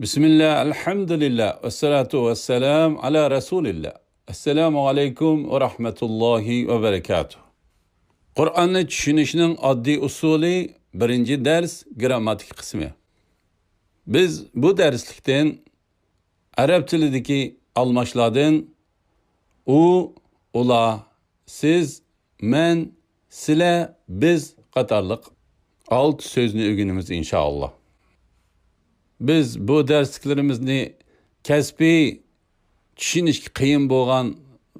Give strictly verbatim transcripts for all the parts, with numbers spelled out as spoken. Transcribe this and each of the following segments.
بىسمىللا، ئەلھەمدۇلىللا، ۋەسسالاتۇ ۋەسسالامۇ ئالا رەسۇلىللا. ئەسسالامۇ ئەلەيكۇم ۋە رەھمەتۇللاھى ۋە بەرەكاتۇھ. قۇرئاننى چۈشىنىشنىڭ ئاددىي ئۇسۇلى، بىرىنچى دەرس، گىرامماتىكا قىسمى. بىز بۇ دەرسلىكتىن ئەرەب تىلىدىكى ئالماشلاردىن ئۇ، ئۇلار، سىز، مەن، سىلەر، بىز قاتارلىق ئالتە سۆزنى ئۆگىنىمىز، ئىنشائاللا. بىز بۇ دەرسلىكلىرىمىزنى كەسپىي، چۈشىنىشكە قىيىن بولغان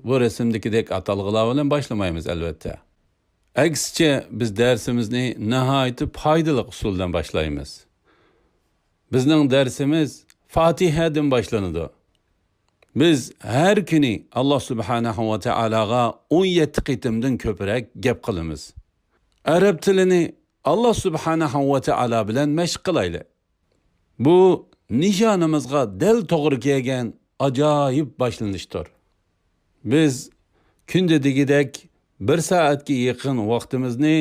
بۇ رەسىمدىكىدەك ئاتالغۇلار بىلەن باشلىمايمىز، ئەلۋەتتە. ئەكسىچە، بىز دەرسىمىزنى ناھايىتى پايدىلىق ئۇسۇل بىلەن باشلايمىز. بىزنىڭ دەرسىمىز فاتىھەدىن باشلىنىدۇ. بىز ھەر كۈنى ئاللا سۇبھانەھۇ ۋە تائالاغا ئون يەتتە قېتىمدىن كۆپرەك گەپ قىلىمىز. ئەرەب تىلىنى ئاللا سۇبھانەھۇ ۋە تائالا بىلەن مەشىق قىلايلى. بۇ نىشانىمىزغا دەل توغرا كەلگەن ئاجايىپ باشلىنىشتۇر. بىز كۈندە دېگۈدەك بىر سائەتكە يېقىن ۋاقتىمىزنى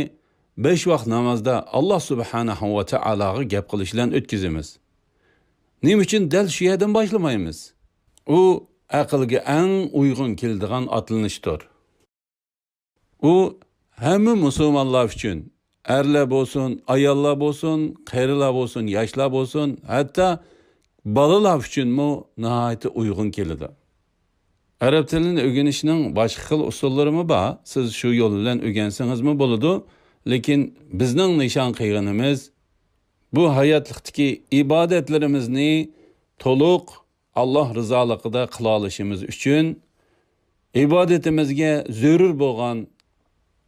بەش ۋاق نامازدا ئاللا سۇبھانەھۇ ۋە تائالاغا گەپ قىلىش بىلەن ئۆتكۈزىمىز. نېمە ئۈچۈن دەل شۇ يەردىن باشلىمايمىز؟ ئۇ ئەقىلگە ئەڭ ئۇيغۇن كېلىدىغان ئاتلىنىشتۇر. ئۇ ھەممە مۇسۇلمانلار ئۈچۈن، ئەرلەر بولسۇن، ئاياللار بولسۇن، قېرىلار بولسۇن، ياشلار بولسۇن، ھەتتا بالىلار ئۈچۈنمۇ ناھايىتى ئۇيغۇن كېلىدۇ. ئەرەب تىلىنى ئۆگىنىشنىڭ باشقا خىل ئۇسۇللىرىمۇ بار. سىز شۇ يول بىلەن ئۆگەنسىڭىزمۇ بولىدۇ. لېكىن بىزنىڭ نىشان قىلغىنىمىز، بۇ ھاياتلىقتىكى ئىبادەتلىرىمىزنى تولۇق ئاللا رىزالىقىدا قىلالىشىمىز ئۈچۈن، ئىبادىتىمىزگە زۆرۈر بولغان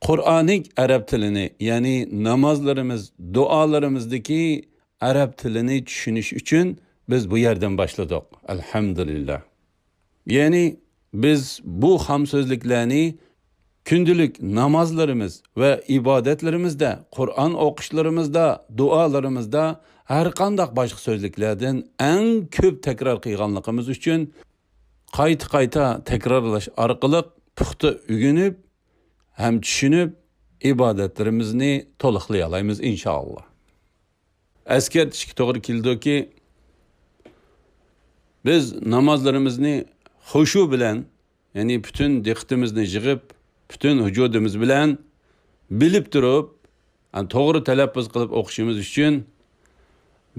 قۇرئانىك ئەرەب تىلىنى، يەنى نامازلىرىمىز، دۇئالىرىمىزدىكى ئەرەب تىلىنى چۈشىنىش ئۈچۈن بىز بۇ يەردىن باشلىدۇق. ئەلھەمدۇلىللا. يەنى بىز بۇ خام سۆزلۈكلەرنى كۈندىلىك نامازلىرىمىز ۋە ئىبادەتلىرىمىزدە، قۇرئان ئوقۇشلىرىمىزدا، دۇئالىرىمىزدا ھەرقانداق باشقا سۆزلۈكلەردىن ئەڭ كۆپ تەكرار قىلغانلىقىمىز ئۈچۈن، قايتا-قايتا تەكرارلاش ئارقىلىق پۇختا ئۆگىنىپ ھەم چۈشىنىپ، ئىبادەتلىرىمىزنى تولۇقلىيالايمىز، ئىنشائاللا. ئەسكەرتىشكە توغرا كېلىدۇكى، بىز نامازلىرىمىزنى خۇشۇ بىلەن، يەنى پۈتۈن دىققىتىمىزنى يىغىپ، پۈتۈن ۋۇجۇدىمىز بىلەن بىلىپ تۇرۇپ، يەنى توغرا تەلەپپۇز قىلىپ ئوقۇشىمىز ئۈچۈن،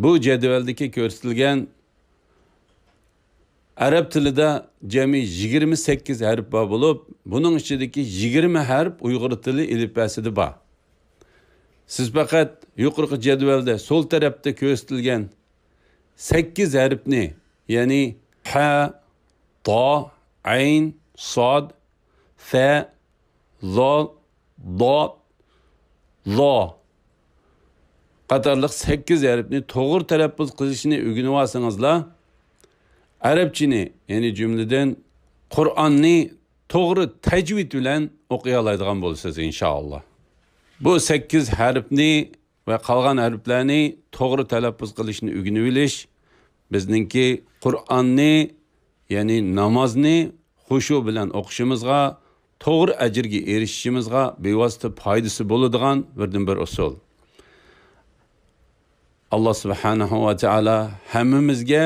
بۇ جەدۋەلدىكى كۆرسىتىلگەن ئەرەب تىلىدا جەمئىي يىگىرمە سەككىز ھەرپ بار بولۇپ، بۇنىڭ ئىچىدىكى يىگىرمە ھەرپ ئۇيغۇر تىلى ئېلىپبەسىدە بار. سىز پەقەت يۇقىرىقى جەدۋەلدە سول تەرەپتە كۆرسىتىلگەن سەككىز ھەرپنى، يەنى ھە، تا، ئەين، ساد، فە، زال، داد، زا قاتارلىق سەككىز ھەرپنى توغرا تەلەپپۇز قىلىشنى ئۆگىنىۋالسىڭىزلا، ئەرەبچىنى، يەنى جۈملىدىن قۇرئاننى توغرا تەجۋىد بىلەن ئوقۇيالايدىغان بولىسىز، ئىنشائاللا. بۇ سەككىز ھەرپنى ۋە قالغان ھەرپلەرنى توغرا تەلەپپۇز قىلىشنى ئۆگىنىۋېلىش بىزنىڭكى قۇرئاننى، يەنى نامازنى خۇشۇ بىلەن ئوقۇشىمىزغا، توغرا ئەجىرگە ئېرىشىشىمىزغا بىۋاسىتە پايدىسى بولىدىغان بىردىنبىر ئۇسۇل. ئاللا سۇبھانەھۇ ۋە تائالا ھەممىمىزگە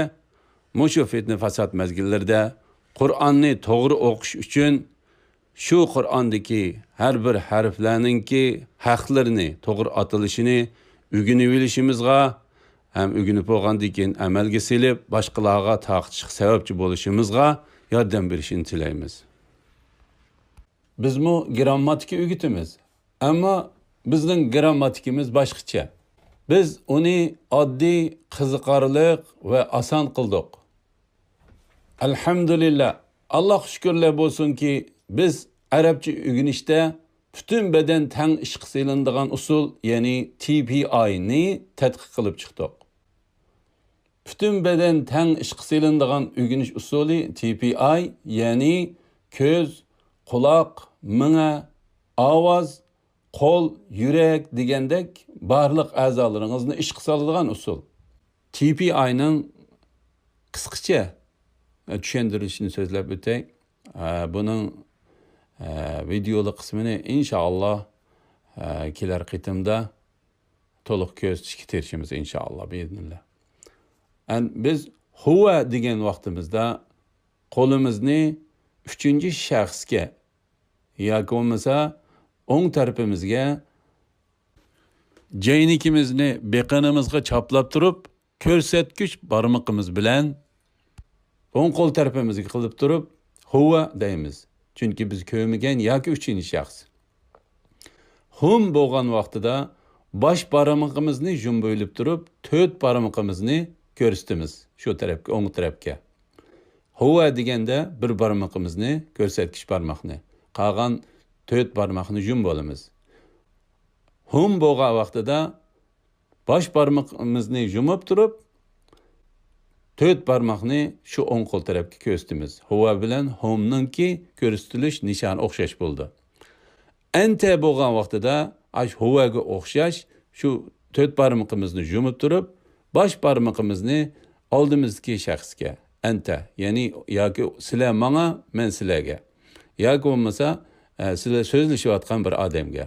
مۇشۇ پىتنە-پاسات مەزگىللىرىدە قۇرئاننى توغرا ئوقۇش ئۈچۈن شۇ قۇرئاندىكى ھەر بىر ھەرپلەرنىڭكى ھەقلىرىنى، توغرا ئاتىلىشىنى ئۆگىنىۋېلىشىمىزغا ھەم ئۆگىنىپ بولغاندىن كېيىن ئەمەلگە سېلىپ، باشقىلارغا تارقىتىشقا سەۋەبچى بولۇشىمىزغا ياردەم بېرىشىنى تىلەيمىز. بىزمۇ گىرامماتىكا ئۆگىتىمىز. ئەمما بىزنىڭ گىرامماتىكىمىز باشقىچە. بىز ئۇنى ئاددىي، قىزىقارلىق ۋە ئاسان قىلدۇق. ئەلھەمدۇلىللا، ئاللاغا شۈكۈرلەر بولسۇنكى، بىز ئەرەبچە ئۆگىنىشتە پۈتۈن بەدەن تەڭ ئىشقا سېلىنىدىغان ئۇسۇل، يەنى تى پى ئاي نى تەتقىق قىلىپ چىقتۇق. پۈتۈن بەدەن تەڭ ئىشقا سېلىنىدىغان ئۆگىنىش ئۇسۇلى تى پى ئاي، يەنى كۆز، قۇلاق، مېڭە، ئاۋاز، قول، يۈرەك دېگەندەك بارلىق ئەزالىرىڭىزنى ئىشقا سالىدىغان ئۇسۇل. تى پى ئاي نىڭ قىسقىچە چۈشەندۈرۈلۈشىنى سۆزلەپ ئۆتەي. ئە، بۇنىڭ، ئە، ۋىدېئولۇق قىسمىنى ئىنشائاللا، ئە، كېلەر قېتىمدا تولۇق كۆرسىتىشكە تىرىشىمىز ئىنشائاللا، بىئىزنىللا. ئەن بىز ھۇۋە دېگەن ۋاقتىمىزدا قولىمىزنى ئۈچىنچى شەخسكە ياكى بولمىسا ئوڭ تەرىپىمىزگە، جەينىكىمىزنى بېقىنىمىزغا چاپلاپ تۇرۇپ، كۆرسەتكۈچ بارمىقىمىز بىلەن ئوڭ قول تەرىپىمىزگە قىلىپ تۇرۇپ، ھۇۋە دەيمىز. چۈنكى بىز كۆرمىگەن ياكى ئۈچىنچى شەخس. ھۇم بولغان ۋاقتىدا باش بارمىقىمىزنى يۇمۇۋېلىپ تۇرۇپ، تۆت بارمىقىمىزنى كۆرسىتىمىز شۇ تەرەپكە، ئوڭ تەرەپكە. ھۇۋە دېگەندە بىر بارمىقىمىزنى، كۆرسەتكۈچ بارماقنى، قالغان تۆت بارماقنى يۇمۇۋالىمىز. ھۇم بولغان ۋاقتىدا باش بارمىقىمىزنى يۇمۇپ تۇرۇپ، تۆت بارماقنى شۇ ئوڭ قول تەرەپكە كۆرسىتىمىز. ھۇۋە بىلەن ھۇمنىڭكى كۆرسىتىلىش نىشانى ئوخشاش بولىدۇ. ئەنتە بولغان ۋاقتىدا ئاش ھۇۋەگە ئوخشاش شۇ تۆت بارمىقىمىزنى يۇمۇپ تۇرۇپ، باش بارمىقىمىزنى ئالدىمىزدىكى شەخسكە، ئەنتە، يەنى ياكى سىلەر ماڭا، مەن سىلەرگە، ياكى بولمىسا، ئە، سىلەر سۆزلىشىۋاتقان بىر ئادەمگە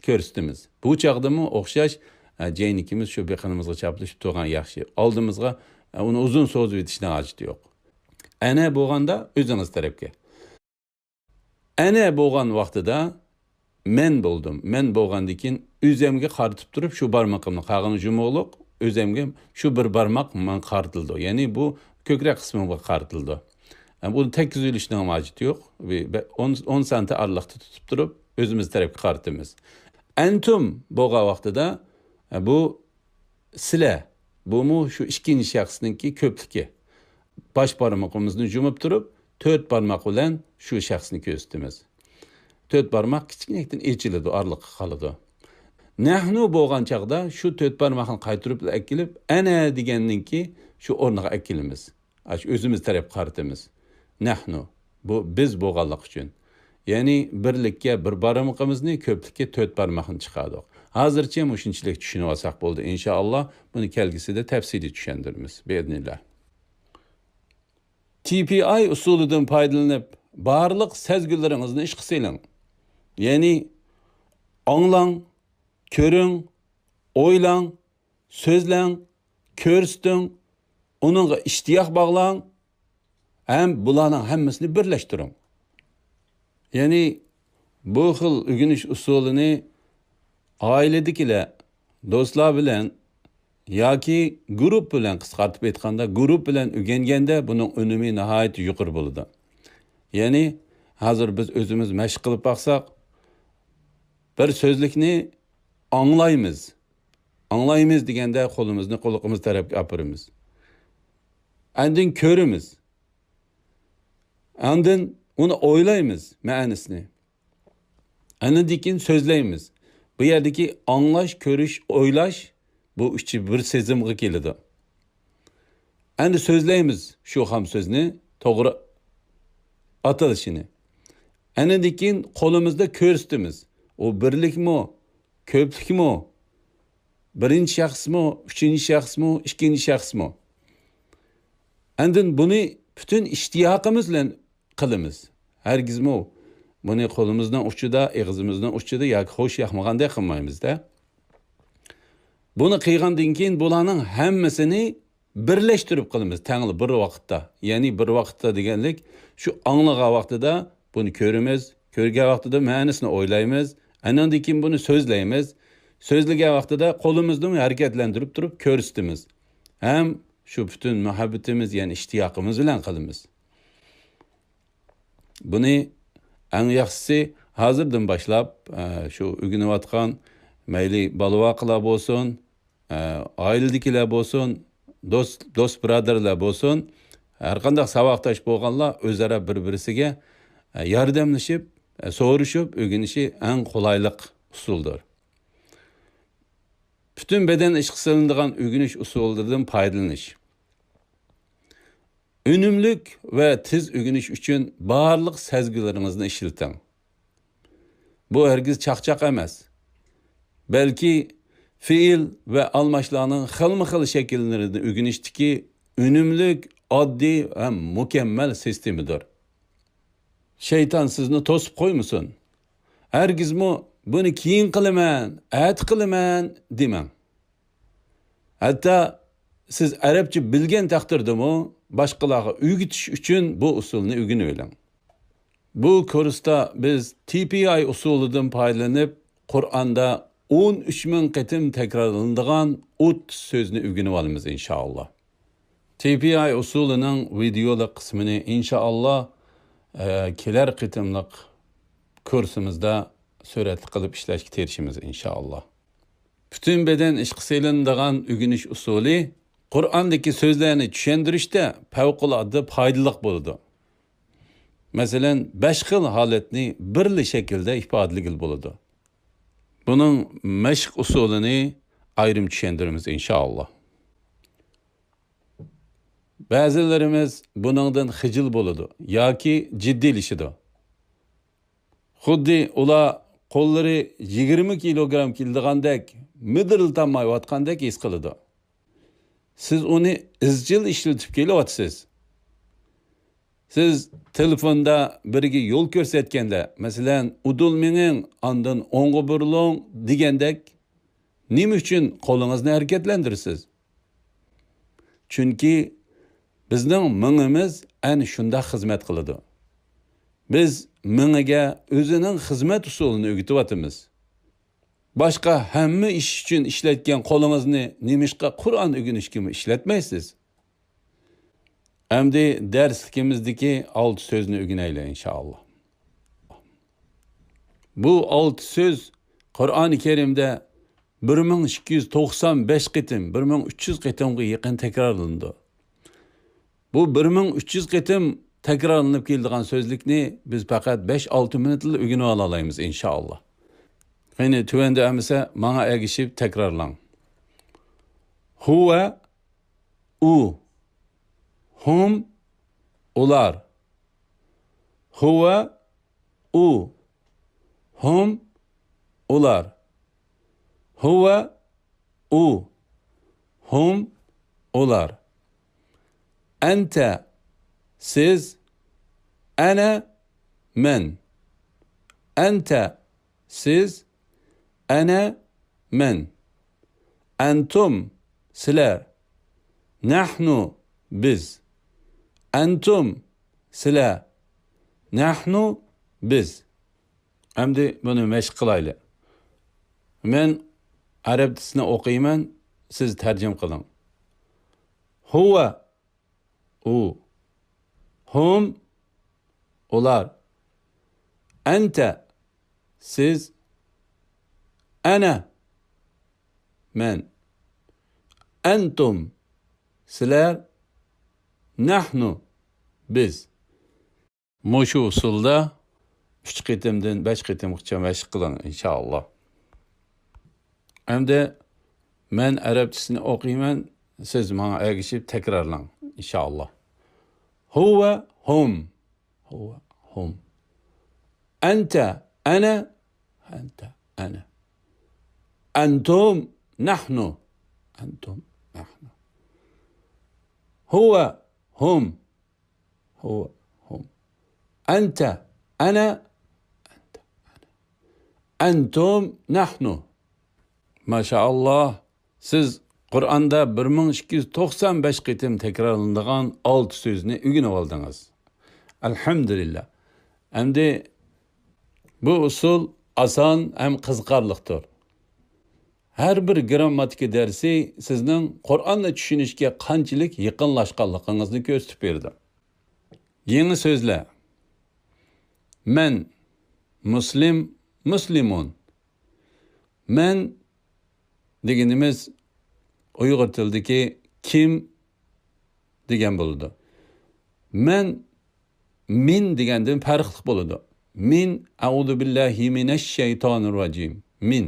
كۆرسىتىمىز. بۇ چاغدىمۇ ئوخشاش، ئە، جەينىكىمىز شۇ بېقىنىمىزغا چاپلىشىپ تۇرغان ياخشى. ئالدىمىزغا، ئە، ئۇنى ئۇزۇن سوزۇۋېتىشنىڭ ھاجىتى يوق. ئەنە بولغاندا ئۆزىڭىز تەرەپكە. ئەنە بولغان ۋاقتىدا مەن بولدۇم. مەن بولغاندىن كېيىن ئۆزەمگە قارىتىپ تۇرۇپ شۇ بارمىقىمنى، قالغىنى يۇمۇقلۇق، ئۆزەمگە شۇ بىر بارماق ماڭا قارىتىلىدۇ. يەنى بۇ كۆكرەك قىسمىمغا قارىتىلىدۇ. ئە، بۇنى تەككىزىۋېلىشنىڭ ھاجىتى يوق. بىر، بىر ئون، ئون سانتى ئارىلىقتا تۇتۇپ تۇرۇپ ئۆزىمىز تەرەپكە قارىتىمىز. ئەنتۇم بولغان ۋاقتىدا، ئە، بۇ سىلە، بۇمۇ شۇ ئىككىنچى شەخسنىڭكى كۆپلۈكى. باش بارمىقىمىزنى يۇمۇپ تۇرۇپ، تۆت بارماق بىلەن شۇ شەخسنى كۆرسىتىمىز. تۆت بارماق كىچىكنىكتىن ئېچىلىدۇ، ئارىلىققا قالىدۇ. نەھنۇ بولغان چاغدا شۇ تۆت بارماقنى قايتۇرۇپ ئەكېلىپ، ئەنە دېگەننىڭكى شۇ ئورنىغا ئەكېلىمىز. ئاشۇ ئۆزىمىز تەرەپ قارىتىمىز. نەھنۇ. بۇ بىز بولغانلىقى ئۈچۈن. يەنى بىرلىككە بىر بارمىقىمىزنى، كۆپلۈككە تۆت بارماقنى چىقاردۇق. ھازىرچە مۇشۇنچىلىك چۈشىنىۋالساق بولدى. ئىنشائاللا، بۇنى كەلگۈسىدە تەپسىلىي چۈشەندۈرىمىز. بىئىزنىللا. تى پى ئاي ئۇسۇلىدىن پايدىلىنىپ، بارلىق سەزگۈلىرىڭىزنى ئىشقا سېلىڭ. يەنى ئاڭلاڭ، كۆرۈڭ، ئويلاڭ، سۆزلەڭ، كۆرسىتىڭ، ئۇنىڭغا ئىشتىياق باغلاڭ ھەم بۇلارنىڭ ھەممىسىنى بىرلەشتۈرۈڭ. يەنى بۇ خىل ئۆگىنىش ئۇسۇلىنى ئائىلىدىكىلەر، دوستلار بىلەن ياكى گۇرۇپ بىلەن، قىسقارتىپ ئېيتقاندا، گۇرۇپ بىلەن ئۆگەنگەندە بۇنىڭ ئۈنۈمى ناھايىتى يۇقىرى بولىدۇ. يەنى ھازىر بىز ئۆزىمىز مەشىق قىلىپ باقساق، بىر سۆزلۈكنى ئاڭلايمىز. ئاڭلايمىز دېگەندە قولىمىزنى قۇلىقىمىز تەرەپكە ئاپىرىمىز. ئاندىن كۆرىمىز. ئاندىن ئۇنى ئويلايمىز، مەنىسىنى. ئاندىن كېيىن سۆزلەيمىز. بۇ يەردىكى ئاڭلاش، كۆرۈش، ئويلاش، بۇ ئۈچى بىر سېزىمغا كېلىدۇ. ئەمدى سۆزلەيمىز شۇ خام سۆزنى توغرا ئاتىلىشىنى. ئاندىن كېيىن قولىمىزدا كۆرسىتىمىز. ئۇ بىرلىكمۇ، كۆپلۈكمۇ، بىرىنچى شەخسمۇ، ئۈچىنچى شەخسمۇ، ئىككىنچى شەخسمۇ. ئاندىن بۇنى پۈتۈن ئىشتىياقىمىز بىلەن قىلىمىز. ھەرگىزمۇ بۇنى قولىمىزنىڭ ئۇچىدا، ئېغىزىمىزنىڭ ئۇچىدا ياكى خوش ياقمىغاندەك قىلمايمىز-دە. بۇنى قىلغاندىن كېيىن بۇلارنىڭ ھەممىسىنى بىرلەشتۈرۈپ قىلىمىز تەڭلا بىر ۋاقىتتا. يەنى بىر ۋاقىتتا دېگەنلىك، شۇ ئاڭلىغان ۋاقتىدا بۇنى كۆرىمىز، كۆرگەن ۋاقتىدا مەنىسىنى ئويلايمىز، ئاندىن كېيىن بۇنى سۆزلەيمىز. سۆزلىگەن ۋاقتىدا قولىمىزنى ھەرىكەتلەندۈرۈپ تۇرۇپ كۆرسىتىمىز. ھەم شۇ پۈتۈن مۇھەببىتىمىز، يەنى ئىشتىياقىمىز بىلەن قىلىمىز. بۇنى ئەڭ ياخشىسى ھازىردىن باشلاپ، ئە، شۇ ئۆگىنىۋاتقان مەيلى بالا-ۋاقىلار بولسۇن، ئە، ئائىلىدىكىلەر بولسۇن، دوست، دوست بۇرادەرلەر بولسۇن، ھەرقانداق ساۋاقداش بولغانلار ئۆزئارا بىر-بىرسىگە، ئە، ياردەملىشىپ، ئە، سورىشىپ ئۆگىنىشى ئەڭ قولايلىق ئۇسۇلدۇر. پۈتۈن بەدەن ئىشقا سېلىنىدىغان ئۆگىنىش ئۇسۇللىرىدىن پايدىلىنىش. ئۈنۈملۈك ۋە تېز ئۆگىنىش ئۈچۈن بارلىق سەزگۈلىرىڭىزنى ئىشلىتىڭ. بۇ ھەرگىز چاقچاق ئەمەس، بەلكى پېئىل ۋە ئالماشلارنىڭ خىلمۇ خىل شەكىللىرىنى ئۆگىنىشتىكى ئۈنۈملۈك، ئاددىي ھەم مۇكەممەل سىستېمىدۇر. شەيتان سىزنى توسۇپ قويمىسۇن. ھەرگىزمۇ بۇنى كېيىن قىلىمەن، ئەتە قىلىمەن دېمەڭ. ھەتتا سىز ئەرەبچە بىلگەن تەقدىردىمۇ، باشقىلارغا ئۆگىتىش ئۈچۈن بۇ ئۇسۇلنى ئۆگىنىۋېلىڭ. بۇ كۇرستا بىز تى پى ئاي ئۇسۇلىدىن پايدىلىنىپ، قۇرئاندا ئون ئۈچ مىڭ قېتىم تەكرارلىنىدىغان ئوتتۇز سۆزنى ئۆگىنىۋالىمىز، ئىنشائاللا. تى پى ئاي ئۇسۇلىنىڭ ۋىدېئولىق قىسمىنى، ئىنشائاللا، ئە، كېلەر قېتىملىق كۇرسىمىزدا سۈرەتلىك قىلىپ ئىشلەشكە تىرىشىمىز، ئىنشائاللا. پۈتۈن بەدەن ئىشقا سېلىنىدىغان ئۆگىنىش ئۇسۇلى قۇرئاندىكى سۆزلەرنى چۈشەندۈرۈشتە پەۋقۇلئاددە پايدىلىق بولىدۇ. مەسىلەن، بەش خىل ھالەتنى بىرلا شەكىلدە ئىپادىلىگىلى بولىدۇ. بۇنىڭ مەشىق ئۇسۇلىنى ئايرىم چۈشەندۈرىمىز، ئىنشائاللا. بەزىلىرىمىز بۇنىڭدىن خىجىل بولىدۇ ياكى جىددىيلىشىدۇ. خۇددى ئۇلار قوللىرى يىگىرمە كىلوگرام كېلىدىغاندەك، مىدىرلىتالمايۋاتقاندەك ھېس قىلىدۇ. سىز ئۇنى ئىزچىل ئىشلىتىپ كېلىۋاتىسىز. سىز تېلېفوندا بىرىگە يول كۆرسەتكەندە، مەسىلەن، ئۇدۇل مېڭىڭ، ئاندىن ئوڭغا بۇرۇلۇڭ دېگەندەك، نېمە ئۈچۈن قولىڭىزنى ھەرىكەتلەندۈرىسىز؟ چۈنكى بىزنىڭ مېڭىمىز ئەنە شۇنداق خىزمەت قىلىدۇ. بىز مېڭىگە ئۆزىنىڭ خىزمەت ئۇسۇلىنى ئۆگىتىۋاتىمىز. باشقا ھەممە ئىش ئۈچۈن ئىشلەتكەن قولىڭىزنى نېمىشقا قۇرئان ئۆگىنىشكىمۇ ئىشلەتمەيسىز؟ ئەمدى دەرسلىكىمىزدىكى ئالتە سۆزنى ئۆگىنەيلى، ئىنشائاللا. بۇ ئالتە سۆز قۇرئانى كەرىمدە بىر مىڭ ئىككى يۈز توقسان بەش قېتىم، بىر مىڭ ئۈچ يۈز قېتىمغا يېقىن تەكرارلىنىدۇ. بۇ بىر مىڭ ئۈچ يۈز قېتىم تەكرارلىنىپ كېلىدىغان سۆزلۈكنى بىز پەقەت بەش-ئالتە مىنۇتلا ئۆگىنىۋالالايمىز، ئىنشائاللا. قېنى، تۆۋەندە ئەمىسە ماڭا ئەگىشىپ تەكرارلاڭ. ھۇۋە، ئۇ. ھۇم، ئۇلار. ھۇۋە، ئۇ. ھۇم، ئۇلار. ھۇۋە، ئۇ. ھۇم، ئۇلار. ئەنتە، سىز. ئەنە، مەن. ئەنتە، سىز. ئەنە، مەن. ئەنتۇم، سىلەر. نەھنۇ، بىز. ئەنتۇم، سىلەر. نەھنۇ، بىز. ئەمدى بۇنى مەشىق قىلايلى. مەن ئەرەبچىسىنى ئوقۇيمەن، سىز تەرجىمە قىلىڭ. ھۇۋە، ئۇ. ھۇم، ئۇلار. ئەنتە، سىز. ئەنە، مەن. ئەنتۇم، سىلەر. نەھنۇ، بىز. مۇشۇ ئۇسۇلدا ئۈچ قېتىمدىن بەش قېتىمغىچە مەشىق قىلىڭ، ئىنشائاللا. ئەمدى مەن ئەرەبچىسىنى ئوقۇيمەن، سىز ماڭا ئەگىشىپ تەكرارلاڭ، ئىنشائاللا. ھۇۋە، ھۇم. ھۇۋە، ھۇم. ئەنتە، ئەنە. ئەنتە، ئەنە. ئەنتۇم، نەھنۇ. ئەنتۇم، نەھنۇ. ھۇۋە، ھۇم. ھۇۋە، ھۇم. ئەنتە، ئەنە. ئەنتە، ئەنە. ئەنتۇم، نەھنۇ. ماشائاللا، سىز قۇرئاندا بىر مىڭ ئىككى يۈز توقسان بەش قېتىم تەكرارلىنىدىغان ئالتە سۆزنى ئۆگىنىۋالدىڭىز. ئەلھەمدۇلىللا. ئەمدى بۇ ئۇسۇل ئاسان ھەم قىزىقارلىقتۇر. ھەر بىر گىرامماتىكا دەرسى سىزنىڭ قۇرئاننى چۈشىنىشكە قانچىلىك يېقىنلاشقانلىقىڭىزنى كۆرسىتىپ بېرىدۇ. يېڭى سۆزلەر. مەن، مۇسلىم، مۇسلىمۇن. مەن دېگىنىمىز ئۇيغۇر تىلىدىكى كىم دېگەن بولىدۇ. مەن مىن دېگەندىن پەرقلىق بولىدۇ. مىن، ئەئۇزۇ بىللاھى مىنەش شەيتانىر راجىم. مىن.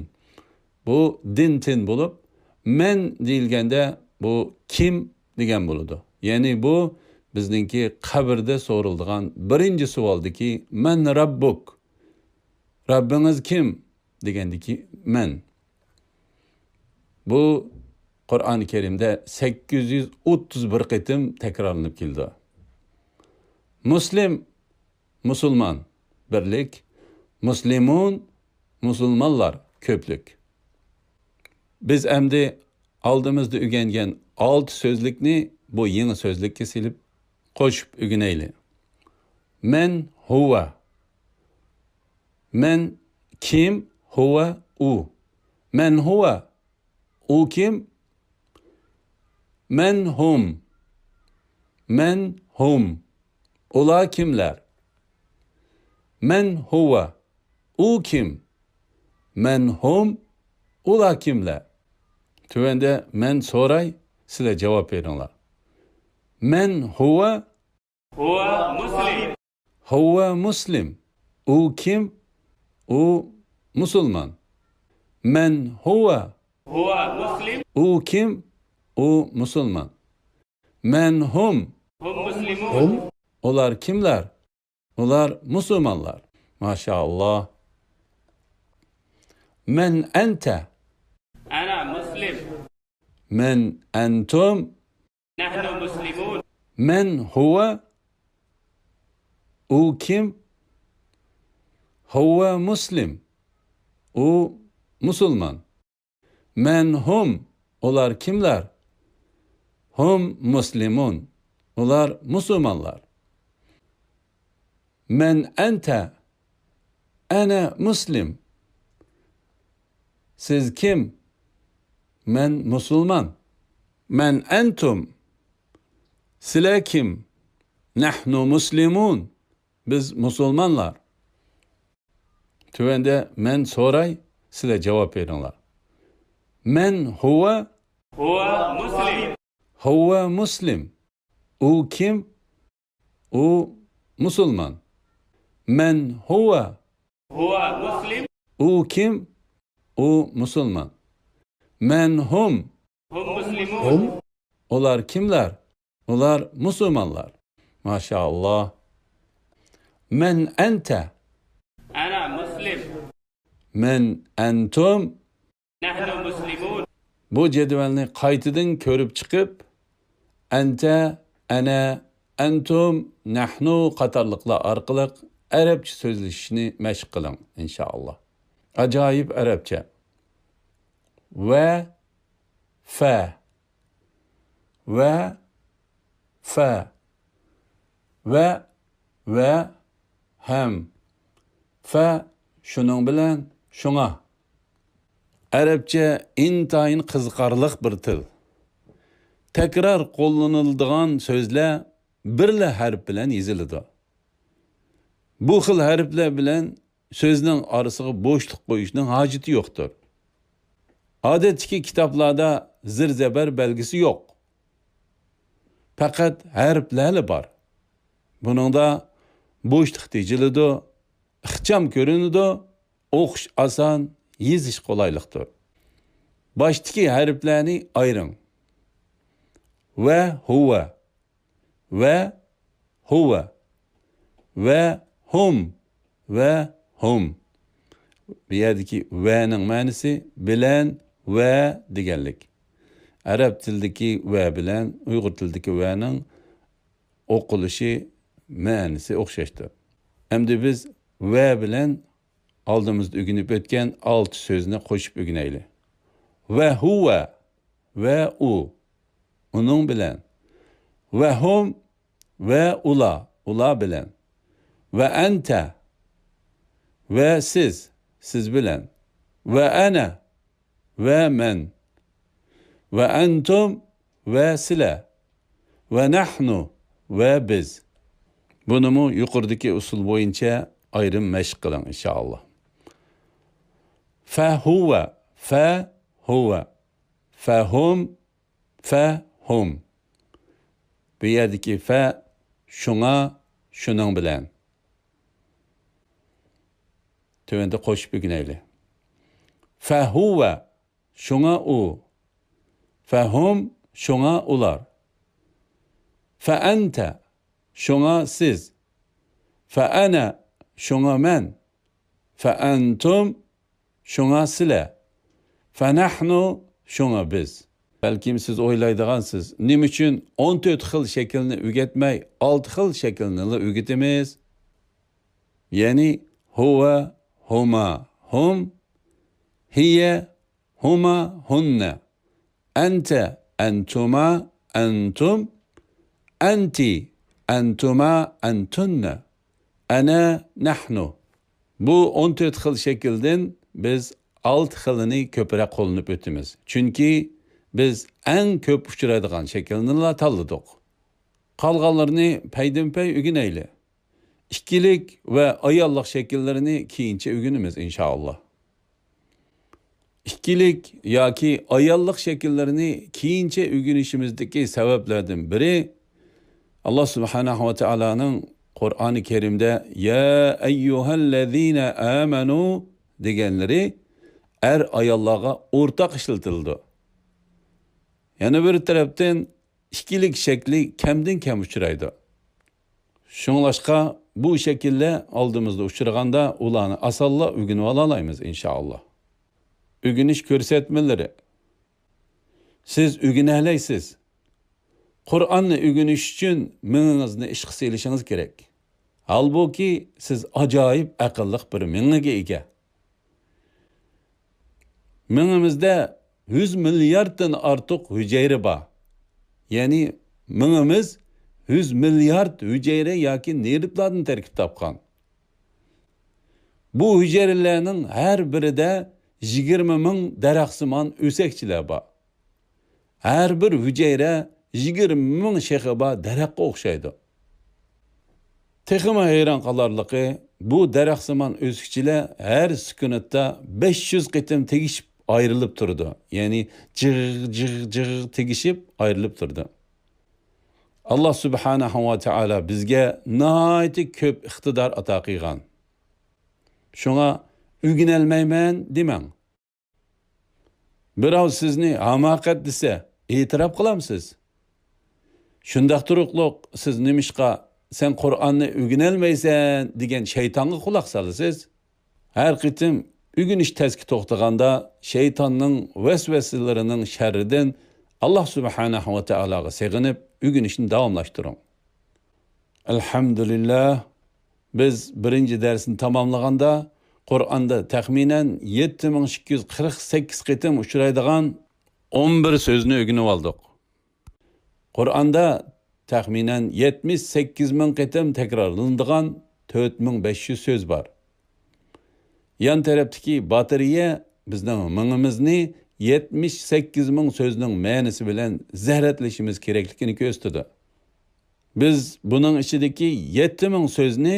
بۇ دىن تىن بولۇپ، مەن دېيىلگەندە بۇ كىم دېگەن بولىدۇ. يەنى بۇ بىزنىڭكى قەبرىدە سورىلىدىغان بىرىنچى سوئالدىكى مەن رەببۇك؟ رەببىڭىز كىم؟ دېگەندىكى مەن. بۇ قۇرئانى كەرىمدە سەككىز يۈز ئوتتۇز بىر قېتىم تەكرارلىنىپ كېلىدۇ. مۇسلىم، مۇسۇلمان، بىرلىك. مۇسلىمۇن، مۇسۇلمانلار، كۆپلۈك. بىز ئەمدى ئالدىمىزدا ئۆگەنگەن ئالتە سۆزلۈكنى بۇ يېڭى سۆزلۈككە سېلىپ قوشۇپ ئۆگىنەيلى. مەن ھۇۋا. مەن كىم؟ ھۇۋا ئۇ. مەن ھۇۋا. ئۇ كىم؟ مەن ھۇم. مەن ھۇم. ئۇلار كىملەر؟ مەن ھۇۋا. ئۇ كىم؟ مەن ھۇم. ئۇلار كىملەر؟ تۆۋەندە مەن سوراي، سىلەر جاۋاب بېرىڭلار. مەن ھۇۋا. ھۇۋا مۇسلىم. ھۇۋا مۇسلىم. ئۇ كىم؟ ئۇ مۇسۇلمان. مەن ھۇۋا. ھۇۋا مۇسلىم. ئۇ كىم؟ ئۇ مۇسۇلمان. مەن ھۇم. ھۇم مۇسلىمۇن. ھۇم. ئۇلار كىملەر؟ ئۇلار مۇسۇلمانلار. ماشائاللا. مەن ئەنتە؟ ئەنا مۇسلىم. مەن ئەنتۇم؟ نەھنۇ مۇسلىمۇن. مەن ھۇۋا؟ ئۇ كىم؟ ھۇۋا مۇسلىم. ئۇ مۇسۇلمان. مەن ھۇم؟ ئۇلار كىملەر؟ ھۇم مۇسلىمۇن. ئۇلار مۇسۇلمانلار. مەن ئەنتە؟ ئەنە مۇسلىم. سىز كىم؟ مەن مۇسۇلمان. مەن ئەنتۇم؟ سىلەر كىم؟ نەھنۇ مۇسلىمۇن. بىز مۇسۇلمانلار. تۆۋەندە مەن سوراي، سىلەر جاۋاب بېرىڭلار. مەن ھۇۋا؟ ھۇۋا مۇسلىم. ھۇۋا مۇسلىم. ئۇ كىم؟ ئۇ مۇسۇلمان. مەن ھۇۋا؟ ھۇۋا مۇسلىم. ئۇ كىم؟ ئۇ مۇسۇلمان. مەن ھۇم؟ ھۇم مۇسلىمۇن. ھۇم؟ ئۇلار كىملەر؟ ئۇلار مۇسۇلمانلار. ماشائاللا. مەن ئەنتە؟ ئەنا مۇسلىم. مەن ئەنتۇم؟ نەھنۇ مۇسلىمۇن. بۇ جەدۋەلنى قايتىدىن كۆرۈپ چىقىپ، ئەنتە، ئەنە، ئەنتۇم، نەھنۇ قاتارلىقلار ئارقىلىق ئەرەبچە سۆزلىشىشنى مەشىق قىلىڭ، ئىنشائاللا. ئاجايىپ ئەرەبچە. ۋە، فە. ۋە، فە. ۋە، ۋە، ھەم. فە، شۇنىڭ بىلەن، شۇڭا. ئەرەبچە ئىنتايىن قىزىقارلىق بىر تىل. تەكرار قوللىنىلىدىغان سۆزلەر بىرلا ھەرپ بىلەن يېزىلىدۇ. بۇ خىل ھەرپلەر بىلەن سۆزنىڭ ئارىسىغا بوشلۇق قويۇشنىڭ ھاجىتى يوقتۇر. ئادەتتىكى كىتابلاردا زىر-زەبەر بەلگىسى يوق. پەقەت ھەرپلەرلا بار. بۇنىڭدا بوشلۇق تېجىلىدۇ، ئىخچام كۆرۈنىدۇ، ئوقۇش ئاسان، يېزىش قولايلىقتۇر. باشتىكى ھەرپلەرنى ئايرىڭ. ۋە ھۇۋە. ۋە ھۇۋە. ۋە ھۇم. ۋە ھۇم. بۇ يەردىكى ۋەنىڭ مەنىسى بىلەن ۋە دېگەنلىك. ئەرەب تىلىدىكى ۋە بىلەن ئۇيغۇر تىلىدىكى ۋەنىڭ ئوقۇلۇشى، مەنىسى ئوخشاشتۇر. ئەمدى بىز ۋە بىلەن ئالدىمىزدا ئۆگىنىپ ئۆتكەن ئالتە سۆزنى قوشۇپ ئۆگىنەيلى. ۋە ھۇۋە، ۋە ئۇ، ئۇنىڭ بىلەن. ۋە ھۇم، ۋە ئۇلار، ئۇلار بىلەن. ۋە ئەنتە، ۋە سىز، سىز بىلەن. ۋە ئەنە، ۋە مەن. ۋە ئەنتۇم، ۋە سىلەر. ۋە نەھنۇ، ۋە بىز. بۇنىمۇ يۇقىرىدىكى ئۇسۇل بويىچە ئايرىم مەشىق قىلىڭ، ئىنشائاللا. فە ھۇۋە، فە ھۇۋە. فە ھۇم، فە ھۇم. بۇ يەردىكى فە، شۇڭا، شۇنىڭ بىلەن. تۆۋەندە قوشۇپ ئۆگىنەيلى. فە ھۇۋە، شۇڭا ئۇ. فە ھۇم، شۇڭا ئۇلار. فە ئەنتە، شۇڭا سىز. فە ئەنە، شۇڭا مەن. فە ئەنتۇم، شۇڭا سىلەر. فە نەھنۇ، شۇڭا بىز. بەلكىم سىز ئويلايدىغانسىز، نېمە ئۈچۈن ئون تۆت خىل شەكىلنى ئۆگەتمەي، ئالتە خىل شەكىلنىلا ئۆگىتىمىز؟ يەنى ھۇۋە، ھۇما، ھۇم، ھىيە، ھۇما، ھۇننە، ئەنتە، ئەنتۇما، ئەنتۇم، ئەنتى، ئەنتۇما، ئەنتۇننە، ئەنە، نەھنۇ. بۇ ئون تۆت خىل شەكىلدىن بىز ئالتە خىلىنى كۆپرەك قوللىنىپ ئۆتىمىز. چۈنكى بىز ئەڭ كۆپ ئۇچرايدىغان شەكىلنىلا تاللىدۇق. قالغانلىرىنى پەيدىنپەي ئۆگىنەيلى. ئىككىلىك ۋە ئاياللىق شەكىللىرىنى كېيىنچە ئۆگىنىمىز، ئىنشائاللا. ئىككىلىك ياكى ئاياللىق شەكىللىرىنى كېيىنچە ئۆگىنىشىمىزدىكى سەۋەبلەردىن بىرى، ئاللا سۇبھانەھۇ ۋە تائالانىڭ قۇرئانى كەرىمدە «يا ئەييۇھەللەزىنە ئامەنۇ» دېگەنلىرى ئەر-ئاياللارغا ئورتاق ئىشلىتىلىدۇ. يەنە بىر تەرەپتىن، ئىككىلىك شەكلى كەمدىن كەم ئۇچرايدۇ. شۇڭلاشقا بۇ شەكىللەر ئالدىمىزدا ئۇچرىغاندا ئۇلارنى ئاسانلا ئۆگىنىۋالالايمىز، ئىنشائاللا. ئۆگىنىش كۆرسەتمىلىرى. سىز ئۆگىنەلەيسىز. قۇرئاننى ئۆگىنىش ئۈچۈن مېڭىڭىزنى ئىشقا سېلىشىڭىز كېرەك. ھالبۇكى، سىز ئاجايىپ ئەقىللىق بىر مېڭىگە ئىگە. مېڭىمىزدە يۈز مىلياردتىن ئارتۇق ھۈجەيرە بار. يەنى مېڭىمىز يۈز مىليارد ھۈجەيرە ياكى نېرۋىلاردىن تەركىب تاپقان. بۇ ھۈجەيرىلەرنىڭ ھەر بىرىدە يىگىرمە مىڭ دەرەخسىمان ئۆسەكچىلەر بار. ھەر بىر ھۈجەيرە يىگىرمە مىڭ شېخى بار دەرەخكە ئوخشايدۇ. تېخىمۇ ھەيران قالارلىقى، بۇ دەرەخسىمان ئۆسەكچىلەر ھەر سېكۇنتتا بەش يۈز قېتىم تېگىشىپ ئايرىلىپ تۇرىدۇ. يەنى جىغ، جىغ، جىغ تېگىشىپ ئايرىلىپ تۇرىدۇ. ئاللا سۇبھانەھۇ ۋە تائالا بىزگە ناھايىتى كۆپ ئىقتىدار ئاتا قىلغان. شۇڭا ئۆگىنەلمەيمەن دېمەڭ. بىراۋ سىزنى ھاماقەت دېسە، ئېتىراپ قىلامسىز؟ شۇنداق تۇرۇقلۇق سىز نېمىشقا «سەن قۇرئاننى ئۆگىنەلمەيسەن» دېگەن شەيتانغا قۇلاق سالىسىز؟ ھەر قېتىم ئۆگىنىش تەسكە توختىغاندا، شەيتاننىڭ ۋەسۋەسىلىرىنىڭ شەررىدىن ئاللا سۇبھانەھۇ ۋە تائالاغا سېغىنىپ، ئۆگىنىشنى داۋاملاشتۇرۇڭ. ئەلھەمدۇلىللا، بىز بىرىنچى دەرسنى تاماملىغاندا، قۇرئاندا تەخمىنەن يەتتە مىڭ ئىككى يۈز قىرىق سەككىز قېتىم ئۇچرايدىغان ئون بىر سۆزنى ئۆگىنىۋالدۇق. قۇرئاندا تەخمىنەن يەتمىش سەككىز مىڭ قېتىم تەكرارلىنىدىغان تۆت مىڭ بەش يۈز سۆز بار. يان تەرەپتىكى باتېرىيە بىزنىڭ مېڭىمىزنى يەتمىش سەككىز مىڭ سۆزنىڭ مەنىسى بىلەن زەرەتلىشىمىز كېرەكلىكىنى كۆرسىتىدۇ. بىز بۇنىڭ ئىچىدىكى يەتتە مىڭ سۆزنى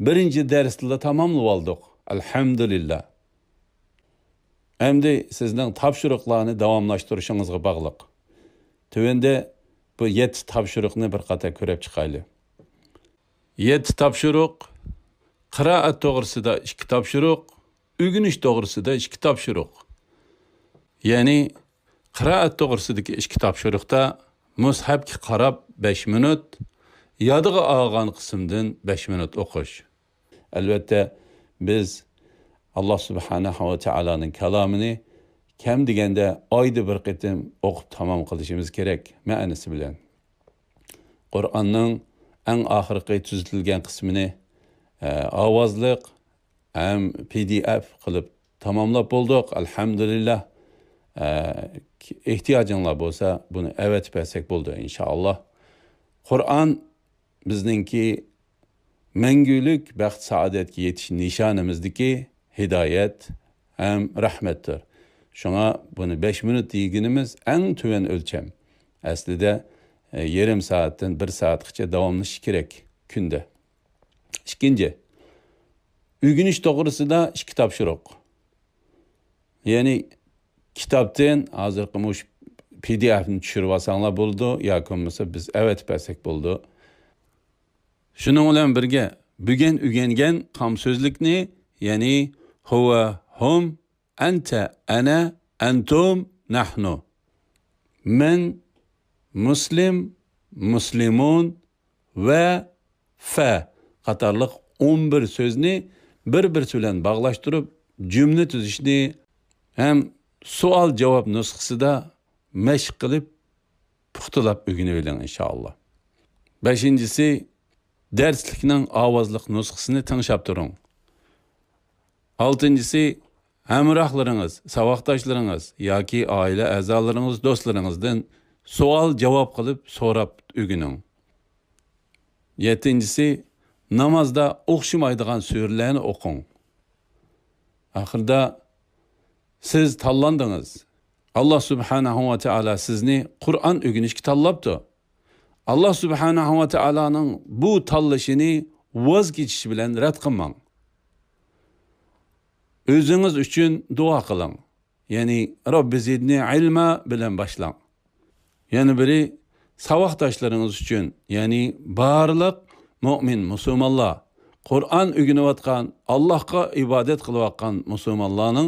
بىرىنچى دەرستىلا تاماملىۋالدۇق. ئەلھەمدۇلىللا. ئەمدى سىزنىڭ تاپشۇرۇقلارنى داۋاملاشتۇرۇشىڭىزغا باغلىق. تۆۋەندە بۇ يەتتە تاپشۇرۇقنى بىر قاتار كۆرۈپ چىقايلى. يەتتە تاپشۇرۇق، قىرائەت توغرىسىدا ئىككى تاپشۇرۇق، ئۆگىنىش توغرىسىدا ئىككى تاپشۇرۇق. يەنى قىرائەت توغرىسىدىكى ئىككى تاپشۇرۇقتا مۇسھەپكە قاراپ بەش مىنۇت، يادىغا ئالغان قىسىمدىن بەش مىنۇت ئوقۇش. ئەلۋەتتە، بىز ئاللا سۇبھانەھۇ ۋە تائالانىڭ كالامىنى كەم دېگەندە ئايدا بىر قېتىم ئوقۇپ تامام قىلىشىمىز كېرەك، مەنىسى بىلەن. قۇرئاننىڭ ئەڭ ئاخىرقى تۈزىتىلگەن قىسمىنى، ئە، ئاۋازلىق ھەم پى دى ئېف قىلىپ تاماملاپ بولدۇق، ئەلھەمدۇلىللا. ئە، ئېھتىياجىڭلار بولسا، بۇنى ئەۋەتىپ بەرسەك بولىدۇ، ئىنشائاللا. قۇرئان بىزنىڭكى مەڭگۈلۈك بەخت-سائادەتكە يېتىش نىشانىمىزدىكى ھىدايەت ھەم رەھمەتتۇر. شۇڭا بۇنى بەش مىنۇت دېگىنىمىز ئەڭ تۆۋەن ئۆلچەم. ئەسلىدە، ئە، يېرىم سائەتتىن بىر سائەتقىچە داۋاملىشىشى كېرەك كۈندە. ئىككىنچى، ئۆگىنىش توغرىسىدا ئىككى تاپشۇرۇق. يەنى كىتابتىن ھازىرقى مۇشۇ پى دى ئېفنى چۈشۈرۈۋالساڭلار بولىدۇ، ياكى بولمىسا بىز ئەۋەتىپ بەرسەك بولىدۇ. شۇنىڭ بىلەن بىرگە، بۈگۈن ئۆگەنگەن تام سۆزلۈكنى، يەنى ھۇۋە، ھۇم، ئەنتە، ئەنە، ئەنتۇم، نەھنۇ. مەن، مۇسلىم، مۇسلىمۇن، ۋە فە قاتارلىق ئون بىر سۆزنى بىر-بىرسى بىلەن باغلاشتۇرۇپ جۈملە تۈزۈشنى ھەم سوئال-جاۋاب نۇسخىسىدا مەشىق قىلىپ پۇختىلاپ ئۆگىنىۋېلىڭ، ئىنشائاللا. بەشىنچىسى، دەرسلىكنىڭ ئاۋازلىق نۇسخىسىنى تىڭشاپ تۇرۇڭ. ئالتىنچىسى، ھەمراھلىرىڭىز، ساۋاقداشلىرىڭىز ياكى ئائىلە ئەزالىرىڭىز، دوستلىرىڭىزدىن سوئال-جاۋاب قىلىپ سوراپ ئۆگىنىڭ. يەتتىنچىسى، نامازدا ئوخشىمايدىغان سۈرىلەرنى ئوقۇڭ. ئاخىرىدا سىز تاللاندىڭىز. ئاللا سۇبھانەھۇ ۋە تائالا سىزنى قۇرئان ئۆگىنىشكە تاللاپتۇ. ئاللا سۇبھانەھۇ ۋە تائالانىڭ بۇ تاللىشىنى ۋاز كېچىش بىلەن رەت قىلماڭ. ئۆزىڭىز ئۈچۈن دۇئا قىلىڭ. يەنى رەببى زىدنى ئىلما بىلەن باشلاڭ. يەنە بىرى، ساۋاقداشلىرىڭىز ئۈچۈن، يەنى بارلىق مۆمىن مۇسۇلمانلار، قۇرئان ئۆگىنىۋاتقان، ئاللاھقا ئىبادەت قىلىۋاتقان مۇسۇلمانلارنىڭ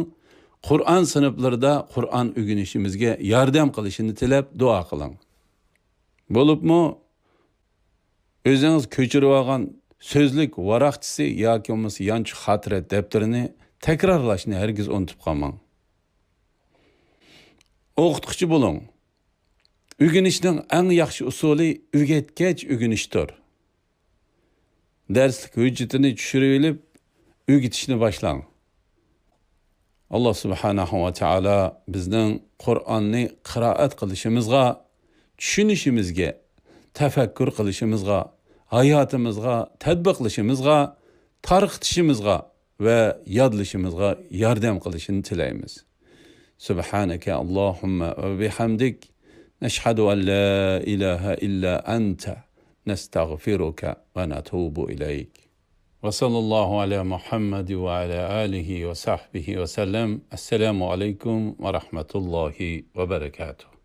قۇرئان سىنىپلىرىدا قۇرئان ئۆگىنىشىمىزگە ياردەم قىلىشىنى تىلەپ دۇئا قىلىڭ. بولۇپمۇ ئۆزىڭىز كۆچۈرۈۋالغان سۆزلۈك ۋاراقچىسى ياكى بولمىسا يانچۇق خاتىرە دەپتىرىنى تەكرارلاشنى ھەرگىز ئۇنتۇپ قالماڭ. ئوقۇتقۇچى بولۇڭ. ئۆگىنىشنىڭ ئەڭ ياخشى ئۇسۇلى ئۆگەتكەچ ئۆگىنىشتۇر. دەرسلىك ھۆججىتىنى چۈشۈرۈۋېلىپ ئۆگىتىشنى باشلاڭ. ئاللا سۇبھانەھۇ ۋە تائالا بىزنىڭ قۇرئاننى قىرائەت قىلىشىمىزغا، چۈشىنىشىمىزگە، تەپەككۇر قىلىشىمىزغا، ھاياتىمىزغا تەتبىقلىشىمىزغا، تارقىتىشىمىزغا ۋە يادلىشىمىزغا ياردەم قىلىشىنى تىلەيمىز. سبحانك اللهم وبحمدك، نشهد أن لا إله إلا أنت، نستغفرك ونتوب إليك. وصلى الله على محمد وعلى آله وصحبه وسلم. السلام عليكم ورحمة الله وبركاته.